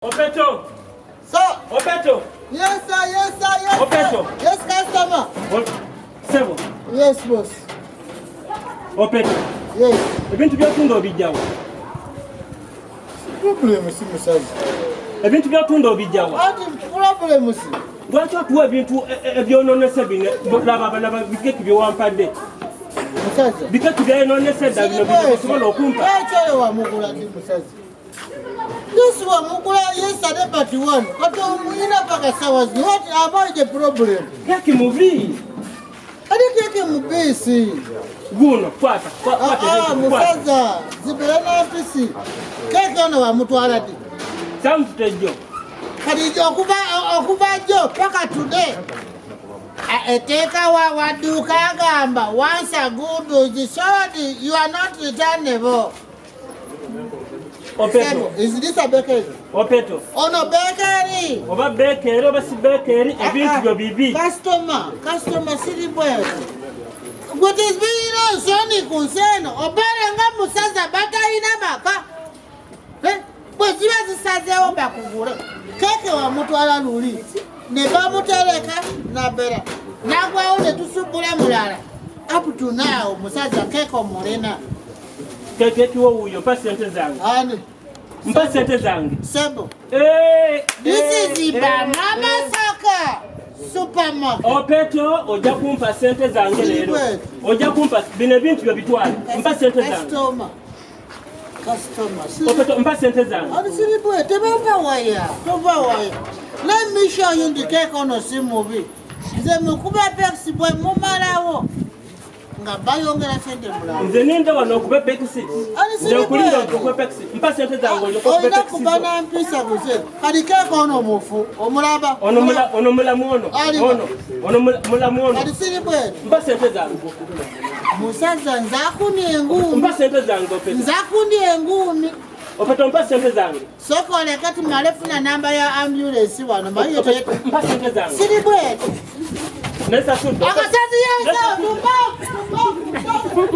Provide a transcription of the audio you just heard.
Opeto. Sir. Opeto. Yes, sir. Yes, sir. Yes, Opeto. sir. Yes, customer. Sebo. Yes, boss. Opeto. Yes. Ebintu byotunda obijjawa? Problem si musazi. Ebintu byotunda obijjawa? Ati problem si. Lwaki otuwa ebintu ebyononese bino? Laba laba bikeki byewampadde. Musazi. Bikeki byayononese dda bino bino okumpa. Ekyo wamugula ndi musazi. This wamugula yesterday but one. Kati omuyina paka sawa zino. What about the problem? Keki mubi. Ate keke mubisi. Guno kwata. Kwata. Ah, musaza zibera na mpisi. Keke ono wamutwala ddi? Samutejjo. Kati okuva okuva jjo paka today. Eteeka wa wadduuka agamba once a good is sold you are not returnable. Opeto. Is this a bakery? Opeto. Ono bakery. Oba bakery oba si bakery ebintu byo bibi. Customer, customer siri bweru. Gwe tezibirina nsoni ku nsi eno obeere nga musaza batalina maka. Bwe ziba zisazeewo bakugule. Keeke wamutwala luli ne bamutereka nabera nagwawo ne tusubbula mulala. Up to now musaza keeke omulina. Keke kiwo wuyo mpa sente zange. Ani? Mpa sente zange. Sebo. Eh, This eh, is eh, Ibamama eh. Saka supermarket. Opeto ojja kumpa sente zange leero. Siri Ojja kumpa bino ebintu byo bitwale. Mpa sente zange. Customer. Customer. Siri- Opeto mpa sente zange. Ani siri bwe tebava waya. Tova waya. Let me show you the cake ono si mubi. Nze mukuba pexi bwe mumalawo. Nga bayongera sente mulala. Nze ninda wano okube pekisi. Ani Nze siri nkulinda bwe. okube pekisi. Mpa sente zange olyoke okube Olina pekisi kuba zo. na mpisa kuze. Kati keeke ono mufu. Omulaba. Ono mula ono mulamu ono. Ali- Ono ono mulamu ono. Kati siri bwe. Mpa sente zange. Musaza nze akunya enguumi. Mpa sente zange Opeto. Nze akunya enguumi. Opeto mpa sente zange. Sooka oleke tumale funa namba ya ambulance wano maye Opeto mpa sente zange. siri bweti Nesasudde. akasazi yensawo tumba tumba.